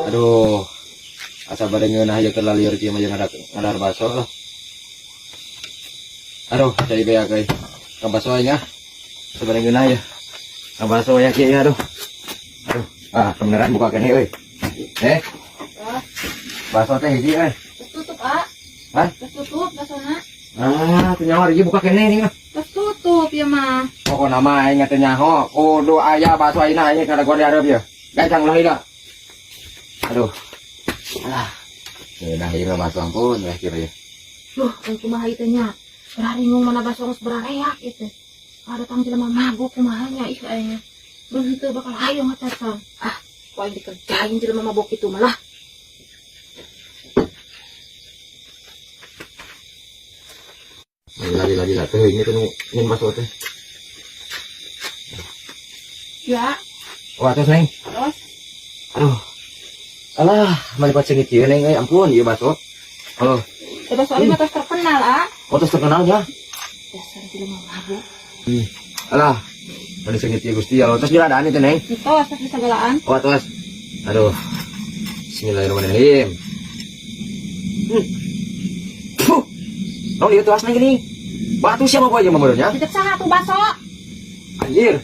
Aduh. Asa bade ngeunah ieu keur lalieur kieu mah jeung ada ngadahar baso lah. Aduh, cai beak euy. Ka baso aing ah. Asa bade ngeunah ya. Ka baso ya kieu ya, aduh. Aduh, ah kebenaran buka keneh euy. Eh, Ah, baso teh hiji euy. terus tutup, ah. Hah? Terus tutup basona. Ah, teu nyawa ieu buka keneh nih mah. Terus tutup ya mah. Pokokna mah aing teh nyaho, kudu aya baso ayeuna aing kada gua dihareup ya. Gacang lah ila. Aduh. Ah. Ngeunah ieu mah baso, ampun ya kieu ya. Duh, aing kumaha ieu teh nya. Bararingung mana baso geus barareak ieu teh. Ada tang jelema mabuk kumaha nya, ih aing. Belum henteu bakal hayo ngacacang. Ah, ku aing dikerjain jelema mabuk itu malah. Lagi lagi lah teh ini tuh ingin baso teh. Ya, Wah, terus, Neng. Terus. Aduh. Alah, malipat seungit kieu, Neng euy, ampun ieu baso. Oh, Eh, baso abi mah tos terkenal, ah. Oh, terus terkenalnya. Dasar jelema mabuk. Alah, mani seungit ieu, Gusti Allah. Terus diladaan itu, Neng. Entos, tos bisa galaan. Oh, terus. Aduh. Bismillahirrahmanirrahim. Puh. Naon ieu tuas, Neng, gini? Batu siapa apa aja memerenya? Titip saha tuh baso? Anjir.